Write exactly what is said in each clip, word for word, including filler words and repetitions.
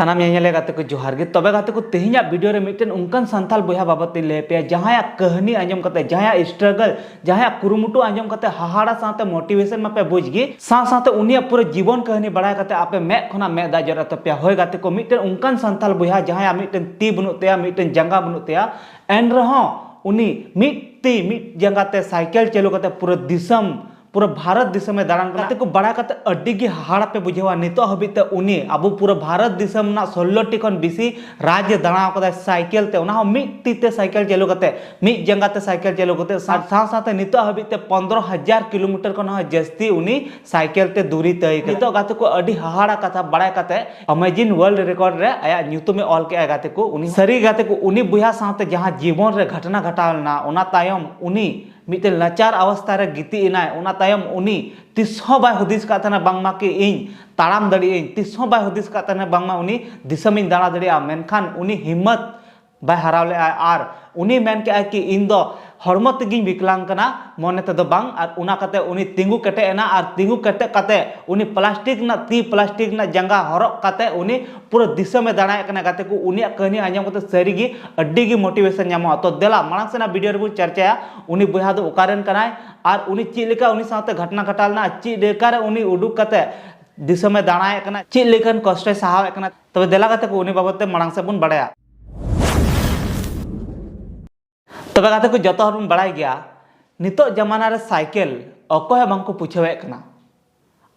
ᱥᱟᱱᱟᱢ ᱧᱮᱧᱮᱞᱤᱭᱟᱹ ᱜᱟᱛᱮ ᱠᱚ ᱡᱚᱦᱟᱨ ᱜᱮ᱾ ᱛᱚᱵᱮ ᱜᱟᱛᱮ ᱠᱚ, ᱛᱮᱦᱮᱧᱟᱜ ᱵᱷᱤᱰᱤᱭᱳ ᱨᱮ ᱢᱤᱫᱴᱮᱱ ᱚᱱᱠᱟᱱ ᱥᱟᱱᱛᱟᱞ ᱵᱚᱭᱦᱟ ᱵᱟᱵᱚᱫ ᱛᱤᱧ ᱞᱟᱹᱭ ᱟᱯᱮᱭᱟ, ᱡᱟᱦᱟᱸᱭᱟᱜ ᱠᱟᱹᱦᱱᱤ ᱟᱸᱡᱚᱢ ᱠᱟᱛᱮ, ᱡᱟᱦᱟᱸᱭᱟᱜ struggle, ᱡᱟᱦᱟᱸᱭᱟᱜ ᱠᱩᱨᱩᱢᱩᱴᱩ ᱟᱸᱡᱚᱢ ᱠᱟᱛᱮ ᱦᱟᱦᱟᱲᱟ ᱥᱟᱶᱛᱮ motivation ᱢᱟᱯᱮ ᱵᱩᱡᱽ ᱜᱮ, ᱥᱟᱶ ᱥᱟᱶᱛᱮ ᱩᱱᱤᱭᱟᱜ ᱯᱩᱨᱟᱹ ᱡᱤᱵᱚᱱ ᱠᱟᱹᱦᱱᱤ ᱵᱟᱲᱟᱭ ᱠᱟᱛᱮ ᱟᱯᱮ ᱢᱮᱫ ᱠᱷᱚᱱᱟᱜ ᱢᱮᱫ ᱫᱟᱜ ᱡᱚᱨᱚᱜ ᱛᱟᱯᱮᱭᱟ᱾ ᱦᱳᱭ ᱜᱟᱛᱮ ᱠᱚ, ᱢᱤᱫᱴᱮᱱ ᱚᱱᱠᱟᱱ ᱥᱟᱱᱛᱟᱞ ᱵᱚᱭᱦᱟ, ᱡᱟᱦᱟᱸᱭᱟᱜ ᱢᱤᱫᱴᱮᱱ ᱛᱤ ᱵᱟᱹᱱᱩᱜ ᱛᱟᱭᱟ, ᱢᱤᱫᱴᱮᱱ ᱡᱟᱸᱜᱟ ᱵᱟᱹᱱᱩᱜ ᱛᱟᱭᱟ, ᱮᱱᱨᱮᱦᱚᱸ ᱩᱱᱤ ᱢᱤᱫ ᱛᱤ ᱢᱤᱫ ᱡᱟᱸᱜᱟ ᱛᱮ ᱥᱟᱭᱠᱮᱞ ᱪᱟᱹᱞᱩ ᱠᱟᱛᱮ ᱯᱩᱨᱟᱹ ᱫᱤᱥᱚᱢ, ᱯᱩᱨᱟᱹ ᱵᱷᱟᱨᱚᱛ ᱫᱤᱥᱚᱢᱮ ᱫᱟᱬᱟᱱ ᱠᱟᱱᱟ᱾ ᱜᱟᱛᱮ ᱠᱚ, ᱵᱟᱲᱟᱭ ᱠᱟᱛᱮ ᱟᱹᱰᱤ ᱜᱮ ᱦᱟᱦᱟᱲᱟ ᱯᱮ ᱵᱩᱡᱷᱟᱹᱣᱟ᱾ ᱱᱤᱛᱚᱜ ᱦᱟᱹᱵᱤᱡ ᱛᱮ ᱩᱱᱤ ᱟᱵᱚ ᱯᱩᱨᱟᱹ ᱵᱷᱟᱨᱚᱛ ᱫᱤᱥᱚᱢ ᱨᱮᱱᱟᱜ ᱥᱳᱞᱞᱳ ᱴᱤ ᱠᱷᱚᱱ ᱵᱮᱥᱤ ᱨᱟᱡᱽ ᱮ ᱫᱟᱬᱟ ᱟᱠᱟᱫᱟ ᱥᱟᱭᱠᱮᱞ ᱛᱮ, ᱚᱱᱟ ᱦᱚᱸ ᱢᱤᱫ ᱛᱤ ᱛᱮ ᱥᱟᱭᱠᱮᱞ ᱪᱟᱹᱞᱩ ᱠᱟᱛᱮ, ᱢᱤᱫ ᱡᱟᱸᱜᱟ ᱛᱮ ᱥᱟᱭᱠᱮᱞ ᱪᱟᱹᱞᱩ ᱠᱟᱛᱮ, ᱥᱟᱶ ᱥᱟᱶ ᱥᱟᱶᱛᱮ ᱱᱤᱛᱚᱜ ᱦᱟᱹᱵᱤᱡ ᱛᱮ ᱯᱚᱱᱫᱽᱨᱚ ᱦᱟᱡᱟᱨ ᱠᱤᱞᱳᱢᱤᱴᱟᱨ ᱠᱷᱚᱱ ᱦᱚᱸ ᱡᱟᱹᱥᱛᱤ ᱩᱱᱤ ᱥᱟᱭᱠᱮᱞ ᱛᱮ ᱫᱩᱨᱤ ᱛᱟᱹᱭ ᱠᱟᱱᱟ᱾ ᱱᱤᱛᱚᱜ ᱜᱟᱛᱮ ᱠᱚ, ᱟᱹᱰᱤ ᱦᱟᱦᱟᱲᱟ ᱠᱟᱛᱷᱟ ᱵᱟᱲᱟᱭ ᱠᱟᱛᱮ Amazing World Record ᱨᱮ ᱟᱭᱟᱜ ᱧᱩᱛᱩᱢᱮ ᱚᱞ ᱠᱮᱜᱼᱟ ᱜᱟᱛᱮ ᱠᱚ᱾ ᱩᱱᱤ ᱥᱟᱹᱨᱤ ᱜᱟᱛᱮ ᱠᱚ, ᱩᱱᱤ ᱵᱚᱭᱦᱟ ᱥᱟᱶᱛᱮ ᱡᱟᱦᱟᱸ ᱡᱤᱵᱚᱱ ᱨᱮ ᱜᱷᱚᱴᱚᱱᱟ ᱜᱷᱚᱴᱟᱣ ᱞᱮᱱᱟ, ᱚᱱᱟ ᱛᱟᱭᱚᱢ ᱩᱱᱤ ᱢᱤᱫᱴᱮᱱ ᱞᱟᱪᱟᱨ ᱚᱵᱚᱥᱛᱷᱟ ᱨᱮ ᱜᱤᱛᱤᱡ ᱮᱱᱟᱭ᱾ ᱚᱱᱟ ᱛᱟᱭᱚᱢ ᱩᱱᱤ ᱛᱤᱥ ᱦᱚᱸ ᱵᱟᱭ ᱦᱩᱫᱤᱥ ᱠᱟᱫ ᱛᱟᱦᱮᱱᱟ ᱵᱟᱝᱢᱟ ᱠᱤ ᱤᱧ ᱛᱟᱲᱟᱢ ᱫᱟᱲᱮᱭᱟᱜ ᱟᱹᱧ, ᱛᱤᱥ ᱦᱚᱸ ᱵᱟᱭ ᱦᱩᱫᱤᱥ ᱠᱟᱫ ᱛᱟᱦᱮᱱᱟ ᱵᱟᱝᱢᱟ ᱩᱱᱤ ᱫᱤᱥᱚᱢᱤᱧ ᱫᱟᱬᱟ ᱫᱟᱲᱮᱭᱟᱜᱼᱟ, ᱢᱮᱱᱠᱷᱟᱱ ᱩᱱᱤ ᱦᱤᱢᱢᱚᱛ ᱵᱟᱭ ᱦᱟᱨᱟᱣ ᱞᱮᱫᱼᱟ ᱟᱨ ᱩᱱᱤ ᱢᱮᱱ ᱠᱮᱫᱼᱟᱭ ᱠᱤ ᱤᱧ ᱫᱚ ᱦᱚᱲᱢᱚ ᱛᱮᱜᱮᱧ ᱵᱤᱠᱞᱟᱝ ᱠᱟᱱᱟ, ᱢᱚᱱᱮ ᱛᱮᱫᱚ ᱵᱟᱝ᱾ ᱟᱨ ᱚᱱᱟ ᱠᱟᱛᱮ ᱩᱱᱤ ᱛᱤᱸᱜᱩ ᱠᱮᱴᱮᱡ ᱮᱱᱟ ᱟᱨ ᱛᱤᱸᱜᱩ ᱠᱮᱴᱮᱡ ᱠᱟᱛᱮ ᱩᱱᱤ ᱯᱞᱟᱥᱴᱤᱠ ᱨᱮᱱᱟᱜ ᱛᱤ, ᱯᱞᱟᱥᱴᱤᱠ ᱨᱮᱱᱟᱜ ᱡᱟᱸᱜᱟ ᱦᱚᱨᱚᱜ ᱠᱟᱛᱮ ᱩᱱᱤ ᱯᱩᱨᱟᱹ ᱫᱤᱥᱚᱢᱮ ᱫᱟᱬᱟᱭᱮᱫ ᱠᱟᱱᱟ᱾ ᱜᱟᱛᱮ ᱠᱚ, ᱩᱱᱤᱭᱟᱜ ᱠᱟᱹᱦᱱᱤ ᱟᱸᱡᱚᱢ ᱠᱟᱛᱮ ᱥᱟᱹᱨᱤ ᱜᱮ ᱟᱹᱰᱤ ᱜᱮ motivation ᱧᱟᱢᱚᱜᱼᱟ᱾ ᱛᱚ ᱫᱮᱞᱟ ᱢᱟᱲᱟᱝ ᱥᱮᱱᱟᱜ ᱵᱷᱤᱰᱤᱭᱳ ᱨᱮᱵᱚᱱ ᱪᱟᱨᱪᱟᱭᱟ, ᱩᱱᱤ ᱵᱚᱭᱦᱟ ᱫᱚ ᱚᱠᱟᱨᱮᱱ ᱠᱟᱱᱟᱭ ᱟᱨ ᱩᱱᱤ ᱪᱮᱫ ᱞᱮᱠᱟ ᱩᱱᱤ ᱥᱟᱶᱛᱮ ᱜᱷᱚᱴᱚᱱᱟ ᱜᱷᱚᱴᱟᱣ ᱞᱮᱱᱟ, ᱪᱮᱫ ᱞᱮᱠᱟᱨᱮ ᱩᱱᱤ ᱩᱰᱩᱠ ᱠᱟᱛᱮ ᱫᱤᱥᱚᱢᱮ ᱫᱟᱬᱟᱭᱮᱫ ᱠᱟᱱᱟ, ᱪᱮᱫ ᱞᱮᱠᱟᱱ ᱠᱚᱥᱴᱚᱭ ᱥᱟᱦᱟᱣᱮᱫ ᱠᱟᱱᱟ᱾ ᱛᱚᱵᱮ ᱫᱮᱞᱟ ᱜᱟᱛᱮ ᱠᱚ, ᱩᱱᱤ ᱵᱟᱵᱚᱫ ᱛᱮ ᱢᱟᱲᱟᱝ ᱥᱮᱫ ᱵᱚᱱ ᱵᱟᱲᱟᱭᱟ᱾ ᱛᱚᱵᱮ ᱜᱟᱛᱮ ᱠᱚ, ᱡᱚᱛᱚ ᱦᱚᱲ ᱵᱚᱱ ᱵᱟᱲᱟᱭ ᱜᱮᱭᱟ, ᱱᱤᱛᱚᱜ ᱡᱟᱢᱟᱱᱟ ᱨᱮ ᱥᱟᱭᱠᱮᱞ ᱚᱠᱚᱭ ᱦᱚᱸ ᱵᱟᱝᱠᱚ ᱯᱩᱪᱷᱟᱹᱣᱮᱫ ᱠᱟᱱᱟ᱾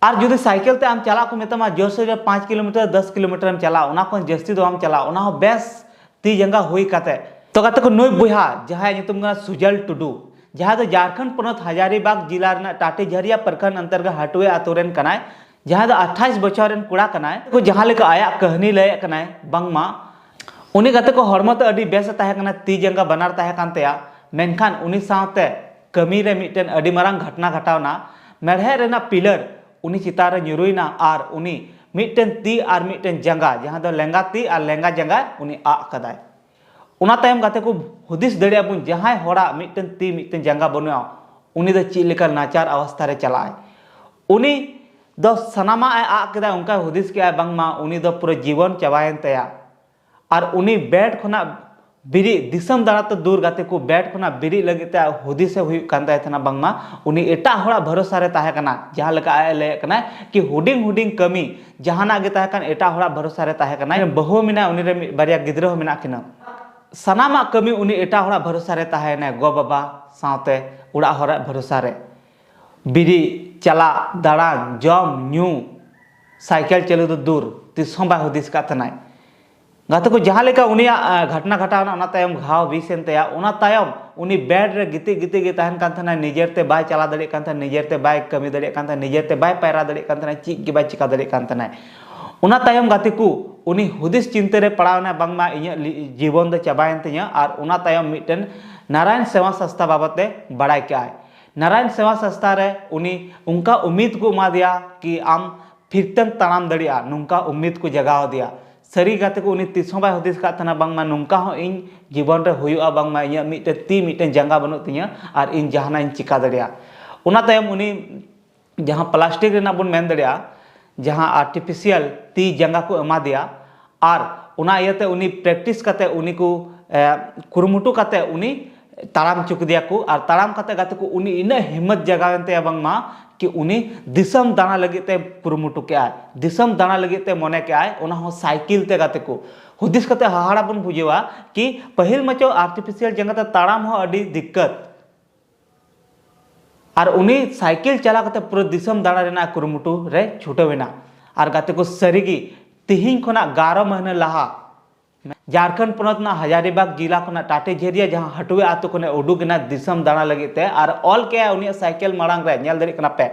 ᱟᱨ ᱡᱩᱫᱤ ᱥᱟᱭᱠᱮᱞ ᱛᱮ ᱟᱢ ᱪᱟᱞᱟᱜ ᱠᱚ ᱢᱮᱛᱟᱢᱟ, ᱡᱳᱨ ᱥᱳᱨ ᱨᱮ ᱯᱟᱸᱪ ᱠᱤᱞᱳᱢᱤᱴᱟᱨ, ᱫᱚᱥ ᱠᱤᱞᱳᱢᱤᱴᱟᱨ ᱮᱢ ᱪᱟᱞᱟᱜᱼᱟ, ᱚᱱᱟ ᱠᱷᱚᱱ ᱡᱟᱹᱥᱛᱤ ᱫᱚ ᱵᱟᱢ ᱪᱟᱞᱟᱜᱼᱟ, ᱚᱱᱟ ᱦᱚᱸ ᱵᱮᱥ ᱛᱤ ᱡᱟᱸᱜᱟ ᱦᱩᱭ ᱠᱟᱛᱮ᱾ ᱛᱚ ᱜᱟᱛᱮ ᱠᱚ, ᱱᱩᱭ ᱵᱚᱭᱦᱟ ᱡᱟᱦᱟᱸᱭᱟᱜ ᱧᱩᱛᱩᱢ ᱠᱟᱱᱟ ᱥᱩᱡᱚᱞ ᱴᱩᱰᱩ, ᱡᱟᱦᱟᱸᱭ ᱫᱚ ᱡᱷᱟᱲᱠᱷᱚᱸᱰ ᱯᱚᱱᱚᱛ ᱦᱟᱡᱟᱨᱤᱵᱟᱜᱽ ᱡᱮᱞᱟ ᱨᱮᱱᱟᱜ ᱴᱟᱴᱤᱡᱷᱟᱨᱤᱭᱟ ᱯᱨᱚᱠᱷᱚᱸᱰ ᱚᱱᱛᱚᱨᱜᱚᱛ ᱦᱟᱴᱩᱭᱟ ᱟᱛᱳ ᱨᱮᱱ ᱠᱟᱱᱟᱭ, ᱡᱟᱦᱟᱸᱭ ᱫᱚ ᱟᱴᱷᱟᱥ ᱵᱚᱪᱷᱚᱨ ᱨᱮᱱ ᱠᱚᱲᱟ ᱠᱟᱱᱟᱭ᱾ ᱡᱟᱦᱟᱸ ᱞᱮᱠᱟ ᱟᱭᱟᱜ ᱠᱟᱹᱦᱱᱤ ᱞᱟᱹᱭᱮᱫ ᱠᱟᱱᱟᱭ, ᱵᱟᱝᱢᱟ ᱩᱱᱤ ᱜᱟᱛᱮ ᱠᱚ ᱦᱚᱲᱢᱚ ᱛᱮ ᱟᱹᱰᱤ ᱵᱮᱥ ᱮ ᱛᱟᱦᱮᱸ ᱠᱟᱱᱟ, ᱛᱤ ᱡᱟᱸᱜᱟ ᱵᱟᱱᱟᱨ ᱛᱟᱦᱮᱸ ᱠᱟᱱ ᱛᱟᱭᱟ, ᱢᱮᱱᱠᱷᱟᱱ ᱩᱱᱤ ᱥᱟᱶᱛᱮ ᱠᱟᱹᱢᱤ ᱨᱮ ᱢᱤᱫᱴᱮᱱ ᱟᱹᱰᱤ ᱢᱟᱨᱟᱝ ᱜᱷᱚᱴᱚᱱᱟ ᱜᱷᱚᱴᱟᱣᱱᱟ᱾ ᱢᱮᱲᱦᱮᱫ ᱨᱮᱱᱟᱜ ᱯᱤᱞᱟᱨ ᱩᱱᱤ ᱪᱮᱛᱟᱱ ᱨᱮ ᱧᱩᱨᱩᱭᱱᱟ ᱟᱨ ᱩᱱᱤ ᱢᱤᱫᱴᱮᱱ ᱛᱤ ᱟᱨ ᱢᱤᱫᱴᱮᱱ ᱡᱟᱸᱜᱟ, ᱡᱟᱦᱟᱸ ᱫᱚ ᱞᱮᱸᱜᱟ ᱛᱤ ᱟᱨ ᱞᱮᱸᱜᱟ ᱡᱟᱸᱜᱟ, ᱩᱱᱤ ᱟᱜ ᱠᱟᱫᱟᱭ᱾ ᱚᱱᱟ ᱛᱟᱭᱚᱢ ᱜᱟᱛᱮ ᱠᱚ, ᱦᱩᱫᱤᱥ ᱫᱟᱲᱮᱭᱟᱜ ᱵᱚᱱ, ᱡᱟᱦᱟᱸᱭ ᱦᱚᱲᱟᱜ ᱢᱤᱫᱴᱮᱱ ᱛᱤ ᱢᱤᱫᱴᱮᱱ ᱡᱟᱸᱜᱟ ᱵᱟᱹᱱᱩᱜᱼᱟ, ᱩᱱᱤ ᱫᱚ ᱪᱮᱫ ᱞᱮᱠᱟ ᱱᱟᱪᱟᱨ ᱚᱵᱚᱥᱛᱷᱟ ᱨᱮ ᱪᱟᱞᱟᱜᱼᱟᱭ᱾ ᱩᱱᱤ ᱫᱚ ᱥᱟᱱᱟᱢᱟᱜ ᱮ ᱟᱫ ᱠᱮᱫᱟ, ᱚᱱᱠᱟᱭ ᱦᱩᱫᱤᱥ ᱠᱮᱫᱼᱟ ᱵᱟᱝᱢᱟ ᱩᱱᱤ ᱫᱚ ᱯᱩᱨᱟᱹ ᱡᱤᱵᱚᱱ ᱪᱟᱵᱟᱭᱮᱱ ᱛᱟᱭᱟ᱾ ᱟᱨ ᱩᱱᱤ ᱵᱮᱰ ᱠᱷᱚᱱᱟᱜ ᱵᱮᱨᱮᱫ, ᱫᱤᱥᱚᱢ ᱫᱟᱬᱟ ᱛᱮ ᱫᱩᱨ, ᱜᱟᱛᱮ ᱠᱚ, ᱵᱮᱰ ᱠᱷᱚᱱᱟᱜ ᱵᱮᱨᱮᱫ ᱞᱟᱹᱜᱤᱫ ᱛᱮ ᱦᱩᱫᱤᱥᱮ ᱦᱩᱭᱩᱜ ᱠᱟᱱ ᱛᱟᱭ ᱛᱟᱦᱮᱱᱟ ᱵᱟᱝᱢᱟ ᱩᱱᱤ ᱮᱴᱟᱜ ᱦᱚᱲᱟᱜ ᱵᱷᱚᱨᱚᱥᱟ ᱨᱮ ᱛᱟᱦᱮᱸ ᱠᱟᱱᱟ᱾ ᱡᱟᱦᱟᱸ ᱞᱮᱠᱟ ᱟᱡ ᱮ ᱞᱟᱹᱭᱮᱫ ᱠᱟᱱᱟᱭ ᱠᱤ ᱦᱩᱰᱤᱧ ᱦᱩᱰᱤᱧ ᱠᱟᱹᱢᱤ ᱡᱟᱦᱟᱱᱟᱜ ᱜᱮ ᱛᱟᱦᱮᱸ ᱠᱟᱱ, ᱮᱴᱟᱜ ᱦᱚᱲᱟᱜ ᱵᱷᱚᱨᱚᱥᱟ ᱨᱮ ᱛᱟᱦᱮᱸ ᱠᱟᱱᱟᱭ᱾ ᱵᱟᱹᱦᱩ ᱢᱮᱱᱟᱭ, ᱩᱱᱤ ᱨᱮ ᱢᱤᱫ ᱵᱟᱨᱭᱟ ᱜᱤᱫᱽᱨᱟᱹ ᱦᱚᱸ ᱢᱮᱱᱟᱜ ᱠᱤᱱᱟ᱾ ᱥᱟᱱᱟᱢᱟᱜ ᱠᱟᱹᱢᱤ ᱩᱱᱤ ᱮᱴᱟᱜ ᱦᱚᱲᱟᱜ ᱵᱷᱚᱨᱚᱥᱟ ᱨᱮ ᱛᱟᱦᱮᱸᱭᱮᱱᱟᱭ, ᱜᱚ ᱵᱟᱵᱟ ᱥᱟᱶᱛᱮ ᱚᱲᱟᱜ ᱦᱚᱲᱟᱜ ᱵᱷᱚᱨᱚᱥᱟ ᱨᱮ᱾ ᱵᱮᱨᱮᱫ, ᱪᱟᱞᱟᱜ, ᱫᱟᱬᱟᱱ, ᱡᱚᱢ, ᱧᱩ, ᱥᱟᱭᱠᱮᱞ ᱪᱟᱹᱞᱩ ᱫᱚ ᱫᱩᱨ, ᱛᱤᱥ ᱦᱚᱸ ᱵᱟᱭ ᱦᱩᱫᱤᱥ ᱠᱟᱫ ᱛᱟᱦᱮᱱᱟᱭ᱾ ᱜᱟᱛᱮ ᱠᱚ, ᱡᱟᱦᱟᱸ ᱞᱮᱠᱟ ᱩᱱᱤᱭᱟᱜ, ᱟ, ᱜᱷᱚᱴᱱᱟ ᱜᱷᱚᱴᱟᱣ ᱮᱱᱟ, ᱚᱱᱟ ᱛᱟᱭᱚᱢ ᱜᱷᱟᱣ ᱵᱮᱥ ᱮᱱ ᱛᱟᱭᱟ, ᱚᱱᱟ ᱛᱟᱭᱚᱢ ᱩᱱᱤ ᱵᱮᱰ ᱨᱮ ᱜᱤᱛᱤᱡ ᱜᱤᱛᱤᱡ ᱜᱮ ᱛᱟᱦᱮᱱ ᱠᱟᱱ ᱛᱟᱦᱮᱱᱟᱭ, ᱱᱤᱡᱮᱨ ᱛᱮ ᱵᱟᱭ ᱪᱟᱞᱟᱣ ᱫᱟᱲᱮᱭᱟᱜ ᱠᱟᱱ ᱛᱟᱦᱮᱱᱟ, ᱱᱤᱡᱮᱨ ᱛᱮ ᱵᱟᱭ ᱠᱟᱹᱢᱤ ᱫᱟᱲᱮᱭᱟᱜ ᱠᱟᱱ ᱛᱟᱦᱮᱱᱟ, ᱱᱤᱡᱮᱨ ᱛᱮ ᱵᱟᱭ ᱯᱟᱭᱨᱟ ᱫᱟᱲᱮᱭᱟᱜ ᱠᱟᱱ ᱛᱟᱦᱮᱱᱟ, ᱪᱮᱫ ᱜᱮ ᱵᱟᱭ ᱪᱤᱠᱟ ᱫᱟᱲᱮᱭᱟᱜ ᱠᱟᱱ ᱛᱟᱦᱮᱱᱟᱭ᱾ ᱚᱱᱟ ᱛᱟᱭᱚᱢ ᱜᱟᱛᱮ ᱠᱚ ᱩᱱᱤ ᱦᱩᱫᱤᱥ ᱪᱤᱱᱛᱟᱹ ᱨᱮ ᱯᱟᱲᱟᱣ ᱮᱱᱟᱭ, ᱵᱟᱝᱢᱟ ᱤᱧᱟᱹᱜ ᱞᱤ-, ᱡᱤᱵᱚᱱ ᱫᱚ ᱪᱟᱵᱟᱭᱮᱱ ᱛᱤᱧᱟᱹ᱾ ᱟᱨ ᱚᱱᱟ ᱛᱟᱭᱚᱢ ᱢᱤᱫᱴᱮᱱ ᱱᱟᱨᱟᱭᱚᱱ ᱥᱮᱵᱟ ᱥᱚᱝᱥᱛᱷᱟ ᱵᱟᱵᱚᱫ ᱛᱮ ᱵᱟᱲᱟᱭ ᱠᱮᱜᱼᱟᱭ᱾ ᱱᱟᱨᱟᱭᱚᱱ ᱥᱮᱵᱟ ᱥᱚᱝᱥᱛᱷᱟ ᱨᱮ ᱩᱱᱤ ᱚᱱᱠᱟ ᱩᱢᱤᱫ ᱠᱚ ᱮᱢᱟᱫᱮᱭᱟ ᱠᱤ ᱟᱢ ᱯᱷᱤᱨᱛᱮᱢ ᱛᱟᱲᱟᱢ ᱫᱟᱲᱮᱭᱟᱜᱼᱟ, ᱱᱚᱝᱠᱟ ᱩᱢᱤᱫ ᱠᱚ ᱡᱟᱜᱟᱣ ᱟᱫᱮᱭᱟ᱾ ᱥᱟᱹᱨᱤ ᱜᱟᱛᱮ ᱠᱚ, ᱩᱱᱤ ᱛᱤᱥ ᱦᱚᱸ ᱵᱟᱭ ᱦᱩᱫᱤᱥ ᱟᱠᱟᱫ ᱛᱟᱦᱮᱱᱟ ᱵᱟᱝᱢᱟ ᱱᱚᱝᱠᱟ ᱦᱚᱸ ᱤᱧ ᱡᱤᱵᱚᱱ ᱨᱮ ᱦᱩᱭᱩᱜᱼᱟ, ᱵᱟᱝᱢᱟ ᱤᱧᱟᱹᱜ ᱢᱤᱫᱴᱮᱱ ᱛᱤ, ᱢᱤᱫᱴᱮᱱ ᱡᱟᱸᱜᱟ ᱵᱟᱹᱱᱩᱜ ᱛᱤᱧᱟᱹ ᱟᱨ ᱤᱧ ᱡᱟᱦᱟᱱᱟᱜ ᱤᱧ ᱪᱤᱠᱟ ᱫᱟᱲᱮᱭᱟᱜᱼᱟ᱾ ᱚᱱᱟ ᱛᱟᱭᱚᱢ ᱩᱱᱤ ᱡᱟᱦᱟᱸ ᱯᱞᱟᱥᱴᱤᱠ ᱨᱮᱱᱟᱜ ᱵᱚᱱ ᱢᱮᱱ ᱫᱟᱲᱮᱭᱟᱜᱼᱟ, ᱡᱟᱦᱟᱸ ᱟᱨᱴᱤᱯᱷᱤᱥᱤᱭᱟᱞ ᱛᱤ ᱡᱟᱸᱜᱟ ᱠᱚ ᱮᱢᱟ ᱫᱮᱭᱟ, ᱟᱨ ᱚᱱᱟ ᱤᱭᱟᱹᱛᱮ ᱩᱱᱤ ᱯᱨᱮᱠᱴᱤᱥ ᱠᱟᱛᱮ, ᱩᱱᱤ ᱠᱚ, ᱮ, ᱠᱩᱨᱩᱢᱩᱴᱩ ᱠᱟᱛᱮ ᱩᱱᱤ ᱛᱟᱲᱟᱢ ᱦᱚᱪᱚ ᱠᱮᱫᱮᱭᱟ ᱠᱚ᱾ ᱟᱨ ᱛᱟᱲᱟᱢ ᱠᱟᱛᱮ ᱜᱟᱛᱮ ᱠᱚ, ᱩᱱᱤ ᱤᱱᱟᱹᱜ ᱦᱤᱢᱢᱚᱛ ᱡᱟᱜᱟᱣ ᱮᱱ ᱛᱟᱭᱟ ᱵᱟᱝᱢᱟ ᱠᱤ ᱩᱱᱤ ᱫᱤᱥᱚᱢ ᱫᱟᱬᱟ ᱞᱟᱹᱜᱤᱫ ᱛᱮ ᱠᱩᱨᱩᱢᱩᱴᱩ ᱠᱮᱜᱼᱟᱭ, ᱫᱤᱥᱚᱢ ᱫᱟᱬᱟ ᱞᱟᱹᱜᱤᱫ ᱛᱮ ᱢᱚᱱᱮ ᱠᱮᱜᱼᱟᱭ, ᱚᱱᱟ ᱦᱚᱸ ᱥᱟᱭᱠᱮᱞ ᱛᱮ ᱜᱟᱛᱮ ᱠᱚ᱾ ᱦᱩᱫᱤᱥ ᱠᱟᱛᱮ ᱦᱟᱦᱟᱲᱟ ᱵᱚᱱ ᱵᱩᱡᱷᱟᱹᱣᱟ ᱠᱤ ᱯᱟᱹᱦᱤᱞ ᱢᱟᱪᱚ ᱟᱨᱴᱤᱯᱷᱤᱥᱤᱭᱟᱞ ᱡᱟᱸᱜᱟ ᱛᱮ ᱛᱟᱲᱟᱢ ᱦᱚᱸ ᱟᱹᱰᱤ ᱫᱤᱠᱠᱟᱛ, ᱟᱨ ᱩᱱᱤ ᱥᱟᱭᱠᱮᱞ ᱪᱟᱞᱟᱣ ᱠᱟᱛᱮ ᱯᱩᱨᱟᱹ ᱫᱤᱥᱚᱢ ᱫᱟᱬᱟ ᱨᱮᱱᱟᱜ ᱠᱩᱨᱩᱢᱩᱴᱩ ᱨᱮ ᱪᱷᱩᱴᱟᱹᱣ ᱮᱱᱟ᱾ ᱟᱨ ᱜᱟᱛᱮ ᱠᱚ, ᱥᱟᱹᱨᱤᱜᱮ ᱛᱤᱦᱤᱧ ᱠᱷᱚᱱᱟᱜ ᱜᱟᱨᱚ ᱢᱟᱹᱦᱱᱟᱹ ᱞᱟᱦᱟ ᱡᱷᱟᱲᱠᱷᱚᱸᱰ ᱯᱚᱱᱚᱛ ᱨᱮᱱᱟᱜ ᱦᱟᱡᱟᱨᱤᱵᱟᱜᱽ ᱡᱮᱞᱟ ᱠᱷᱚᱱᱟᱜ ᱴᱟᱴᱮ ᱡᱷᱮᱨᱤᱭᱟ ᱡᱟᱦᱟᱸ ᱦᱟᱹᱴᱩᱣᱮ ᱟᱹᱛᱩ ᱠᱷᱚᱱᱮ ᱩᱰᱩᱠ ᱮᱱᱟ ᱫᱤᱥᱚᱢ ᱫᱟᱬᱟ ᱞᱟᱹᱜᱤᱫ ᱛᱮ, ᱟᱨ ᱚᱞ ᱠᱮᱜᱼᱟᱭ ᱩᱱᱤᱭᱟᱜ ᱥᱟᱭᱠᱮᱞ ᱢᱟᱲᱟᱝ ᱨᱮ, ᱧᱮᱞ ᱫᱟᱲᱮᱭᱟᱜ ᱠᱟᱱᱟ ᱯᱮ,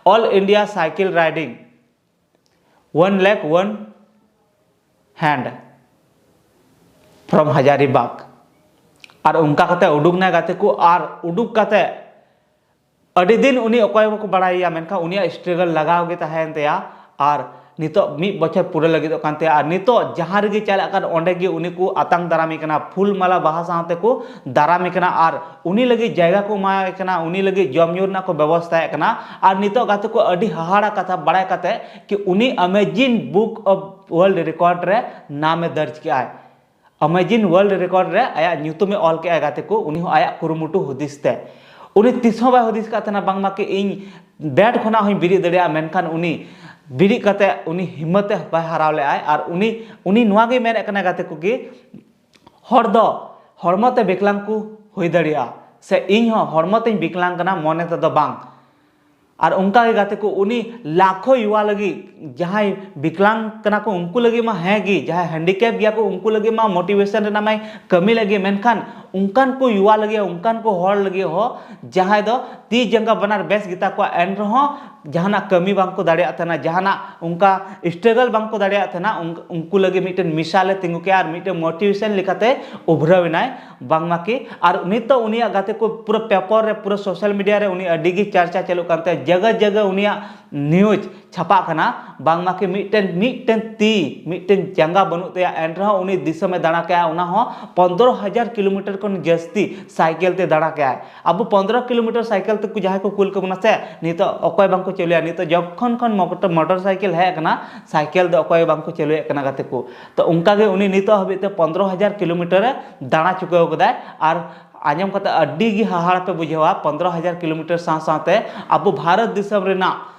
All India Cycle Riding, one lakh one hand from ᱦᱟᱡᱟᱨᱤᱵᱟᱜᱽ᱾ ᱟᱨ ᱚᱱᱠᱟ ᱠᱟᱛᱮ ᱩᱰᱩᱠ ᱱᱟᱭ ᱜᱟᱛᱮ ᱠᱚ, ᱟᱨ ᱩᱰᱩᱠ ᱠᱟᱛᱮ ᱟᱹᱰᱤ ᱫᱤᱱ ᱩᱱᱤ ᱚᱠᱚᱭ ᱵᱟᱠᱚ ᱵᱟᱲᱟᱭᱮᱭᱟ, ᱢᱮᱱᱠᱷᱟᱱ ᱩᱱᱤᱭᱟᱜ struggle ᱞᱟᱜᱟᱣ ᱜᱮ ᱛᱟᱦᱮᱸᱭᱮᱱ ᱛᱟᱭᱟ᱾ ᱟᱨ ᱱᱤᱛᱚᱜ ᱢᱤᱫ ᱵᱚᱪᱷᱚᱨ ᱯᱩᱨᱟᱹ ᱞᱟᱹᱜᱤᱫᱚᱜ ᱠᱟᱱ ᱛᱟᱭᱟ᱾ ᱟᱨ ᱱᱤᱛᱚᱜ ᱡᱟᱦᱟᱸ ᱨᱮᱜᱮ ᱪᱟᱞᱟᱜ ᱠᱟᱱ, ᱚᱸᱰᱮ ᱜᱮ ᱩᱱᱤ ᱠᱚ ᱟᱛᱟᱝ ᱫᱟᱨᱟᱢᱮ ᱠᱟᱱᱟ, ᱯᱷᱩᱞ ᱢᱟᱞᱟ ᱵᱟᱦᱟ ᱥᱟᱶᱛᱮ ᱠᱚ ᱫᱟᱨᱟᱢᱮ ᱠᱟᱱᱟ᱾ ᱟᱨ ᱩᱱᱤ ᱞᱟᱹᱜᱤᱫ ᱡᱟᱭᱜᱟ ᱠᱚ ᱮᱢᱟᱭ ᱠᱟᱱᱟ, ᱩᱱᱤ ᱞᱟᱹᱜᱤᱫ ᱡᱚᱢ ᱧᱩ ᱨᱮᱱᱟᱜ ᱠᱚ ᱵᱮᱵᱚᱥᱛᱷᱟᱭᱮᱫ ᱠᱟᱱᱟ᱾ ᱟᱨ ᱱᱤᱛᱚᱜ ᱜᱟᱛᱮ ᱠᱚ, ᱟᱹᱰᱤ ᱦᱟᱦᱟᱲᱟ ᱠᱟᱛᱷᱟ ᱵᱟᱲᱟᱭ ᱠᱟᱛᱮ ᱠᱤ ᱩᱱᱤ Amazing Book of World Record ᱨᱮ ᱱᱟᱢᱮ ᱫᱟᱨᱡᱽ ᱠᱮᱜᱼᱟᱭ᱾ Amazing World Record ᱨᱮ ᱟᱭᱟᱜ ᱧᱩᱛᱩᱢᱮ ᱚᱞ ᱠᱮᱜᱼᱟ ᱜᱟᱛᱮ ᱠᱚ, ᱩᱱᱤ ᱦᱚᱸ ᱟᱭᱟᱜ ᱠᱩᱨᱩᱢᱩᱴᱩ ᱦᱩᱫᱤᱥ ᱛᱮ᱾ ᱩᱱᱤ ᱛᱤᱥ ᱦᱚᱸ ᱵᱟᱭ ᱦᱩᱫᱤᱥ ᱠᱟᱫ ᱛᱟᱦᱮᱱᱟ ᱵᱟᱝᱢᱟ ᱠᱤ ᱤᱧ bed ᱠᱷᱚᱱᱟᱜ ᱦᱚᱸᱧ ᱵᱮᱨᱮᱫ ᱫᱟᱲᱮᱭᱟᱜᱼᱟ, ᱢᱮᱱᱠᱷᱟᱱ ᱩᱱᱤ ᱵᱮᱨᱮᱫ ᱠᱟᱛᱮ ᱩᱱᱤ ᱦᱤᱢᱢᱚᱛ ᱮ ᱵᱟᱭ ᱦᱟᱨᱟᱣ ᱞᱮᱜᱼᱟᱭ᱾ ᱟᱨ ᱩᱱᱤ, ᱩᱱᱤ ᱱᱚᱣᱟ ᱜᱮᱭ ᱢᱮᱱᱮᱫ ᱠᱟᱱᱟ ᱜᱟᱛᱮ ᱠᱚ ᱠᱤ ᱦᱚᱲ ᱫᱚ ᱦᱚᱲᱢᱚ ᱛᱮ ᱵᱤᱠᱞᱟᱝ ᱠᱚ ᱦᱩᱭ ᱫᱟᱲᱮᱭᱟᱜᱼᱟ, ᱥᱮ ᱤᱧ ᱦᱚᱸ ᱦᱚᱲᱢᱚ ᱛᱮᱧ ᱵᱤᱠᱞᱟᱝ ᱠᱟᱱᱟ, ᱢᱚᱱᱮ ᱛᱮᱫᱚ ᱵᱟᱝ᱾ ᱟᱨ ᱚᱱᱠᱟ ᱜᱮ ᱜᱟᱛᱮ ᱠᱚ, ᱩᱱᱤ ᱞᱟᱠᱷᱚ ᱭᱩᱣᱟ ᱞᱟᱹᱜᱤᱫ, ᱡᱟᱦᱟᱸᱭ ᱵᱤᱠᱞᱟᱝ ᱠᱟᱱᱟ ᱠᱚ ᱩᱱᱠᱩ ᱞᱟᱹᱜᱤᱫ ᱢᱟ ᱦᱮᱸ ᱜᱮ, ᱡᱟᱦᱟᱸᱭ handicap ᱜᱮᱭᱟ ᱠᱚ ᱩᱱᱠᱩ ᱞᱟᱹᱜᱤᱫ ᱢᱟ motivation ᱨᱮᱱᱟᱜ ᱢᱟᱭ ᱠᱟᱹᱢᱤ ᱞᱟᱹᱜᱤᱫ, ᱢᱮᱱᱠᱷᱟᱱ ᱚᱱᱠᱟᱱ ᱠᱚ ᱭᱩᱣᱟ ᱞᱟᱹᱜᱤᱫ, ᱚᱱᱠᱟᱱ ᱠᱚ ᱦᱚᱲ ᱞᱟᱹᱜᱤᱫ ᱦᱚᱸ ᱡᱟᱦᱟᱸᱭ ᱫᱚ ᱛᱤ ᱡᱟᱸᱜᱟ ᱵᱟᱱᱟᱨ ᱵᱮᱥ ᱜᱮᱛᱟ ᱠᱚᱣᱟ, ᱮᱱ ᱨᱮᱦᱚᱸ ᱡᱟᱦᱟᱱᱟᱜ ᱠᱟᱹᱢᱤ ᱵᱟᱝ ᱠᱚ ᱫᱟᱲᱮᱭᱟᱜ ᱛᱟᱦᱮᱱᱟ, ᱡᱟᱦᱟᱱᱟᱜ ᱚᱱᱠᱟ struggle ᱵᱟᱝ ᱠᱚ ᱫᱟᱲᱮᱭᱟᱜ ᱛᱟᱦᱮᱱᱟ, ᱩᱱ-, ᱩᱱᱠᱩ ᱞᱟᱹᱜᱤᱫ ᱢᱤᱫᱴᱮᱱ ᱢᱤᱥᱟᱞᱮ ᱛᱤᱸᱜᱩ ᱠᱮᱜᱼᱟ ᱟᱨ ᱢᱤᱫᱴᱮᱱ motivation ᱞᱮᱠᱟᱛᱮ ᱩᱵᱷᱨᱟᱹᱣ ᱮᱱᱟᱭ᱾ ᱵᱟᱝᱢᱟ ᱠᱤ ᱟᱨ ᱱᱤᱛᱚᱜ ᱩᱱᱤᱭᱟᱜ ᱜᱟᱛᱮ ᱠᱚ ᱯᱩᱨᱟᱹ paper ᱨᱮ, ᱯᱩᱨᱟᱹ social media ᱨᱮ ᱩᱱᱤ ᱟᱹᱰᱤ ᱜᱮ ᱪᱟᱨᱪᱟ ᱪᱟᱹᱞᱩᱜ ᱠᱟᱱ ᱛᱟᱭᱟ, ᱡᱟᱭᱜᱟ ᱡᱟᱭᱜᱟ ᱩᱱᱤᱭᱟᱜ news ᱪᱷᱟᱯᱟᱜ ᱠᱟᱱᱟ, ᱵᱟᱝᱢᱟ ᱠᱤ ᱢᱤᱫᱴᱮᱱ, ᱢᱤᱫᱴᱮᱱ ᱛᱤ, ᱢᱤᱫᱴᱮᱱ ᱡᱟᱸᱜᱟ ᱵᱟᱹᱱᱩᱜ ᱛᱟᱭᱟ, ᱮᱱ ᱨᱮᱦᱚᱸ ᱩᱱᱤ ᱫᱤᱥᱚᱢᱮ ᱫᱟᱬᱟ ᱠᱮᱜᱼᱟ, ᱚᱱᱟ ᱦᱚᱸ ᱯᱚᱱᱫᱽᱨᱚ ᱦᱟᱡᱟᱨ ᱠᱤᱞᱳᱢᱤᱴᱟᱨ ᱠᱷᱚᱱ ᱡᱟᱹᱥᱛᱤ ᱥᱟᱭᱠᱮᱞ ᱛᱮ ᱫᱟᱬᱟ ᱠᱮᱜᱼᱟᱭ᱾ ᱟᱵᱚ ᱯᱚᱱᱫᱽᱨᱚ ᱠᱤᱞᱳᱢᱤᱴᱟᱨ ᱥᱟᱭᱠᱮᱞ ᱛᱮᱠᱚ ᱡᱟᱦᱟᱸᱭ ᱠᱚ ᱠᱩᱞ ᱠᱟᱵᱚᱱᱟ ᱥᱮ, ᱱᱤᱛᱚᱜ ᱚᱠᱚᱭ ᱵᱟᱝ ᱠᱚ ᱪᱟᱹᱞᱩᱭᱟ? ᱱᱤᱛᱚᱜ ᱡᱚᱠᱷᱚᱱ ᱠᱷᱚᱱ ᱢᱚᱴᱚᱨ, ᱢᱚᱴᱚᱨ ᱥᱟᱭᱠᱮᱞ ᱦᱮᱡ ᱟᱠᱟᱱᱟ, ᱥᱟᱭᱠᱮᱞ ᱫᱚ ᱚᱠᱚᱭ ᱵᱟᱝ ᱠᱚ ᱪᱟᱹᱞᱩᱭᱮᱫ ᱠᱟᱱᱟ ᱜᱟᱛᱮ ᱠᱚ᱾ ᱛᱚ ᱚᱱᱠᱟ ᱜᱮ ᱩᱱᱤ ᱱᱤᱛᱚᱜ ᱦᱟᱹᱵᱤᱡ ᱛᱮ ᱯᱚᱱᱫᱽᱨᱚ ᱦᱟᱡᱟᱨ ᱠᱤᱞᱳᱢᱤᱴᱟᱨᱮ ᱫᱟᱬᱟ ᱪᱩᱠᱟᱹᱣ ᱠᱟᱫᱟᱭ᱾ ᱟᱨ ᱟᱸᱡᱚᱢ ᱠᱟᱛᱮ ᱟᱹᱰᱤ ᱜᱮ ᱦᱟᱦᱟᱲᱟ ᱯᱮ ᱵᱩᱡᱷᱟᱹᱣᱟ, ᱯᱚᱱᱫᱽᱨᱚ ᱦᱟᱡᱟᱨ ᱠᱤᱞᱳᱢᱤᱴᱟᱨ ᱥᱟᱶ ᱥᱟᱶᱛᱮ ᱟᱵᱚ ᱵᱷᱟᱨᱚᱛ ᱫᱤᱥᱚᱢ ᱨᱮᱱᱟᱜ